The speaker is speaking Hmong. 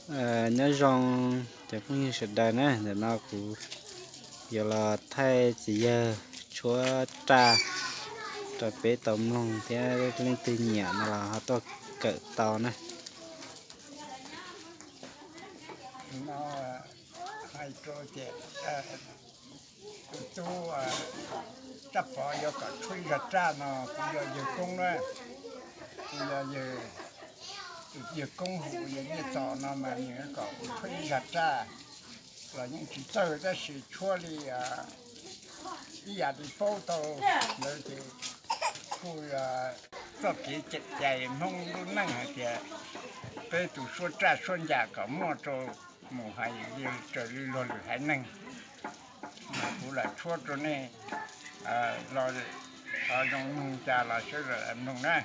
Nyob zoo cov phooj ywg sawv daws na, ntawm no kuv yuav los thaij txiv yawg tshuab raj rau peb tau mloog thiab leej twg nyiam no los ho tuaj kawm tau na. No hais rau tias tus tub Raj Pov yuav kom tshuab ib zag raj no kuv yog yawg koob na, kuv yog yawg, tus yawg koob hu yawg Nyiaj Txos no mas nws kom kuv tshuab ib zag raj los yeej tsis txawj tab sis tshuab li ib yam li paub tau ntawd ces kuj txoj kev cem cai Hmoob lub neej hais tias peb tus suab raj suab ncas kom muaj rau mus hais li raws li luag lwm haiv neeg. Mas kuv lam tshuab rau nej los zoo mloog cas los sawv daws mloog na.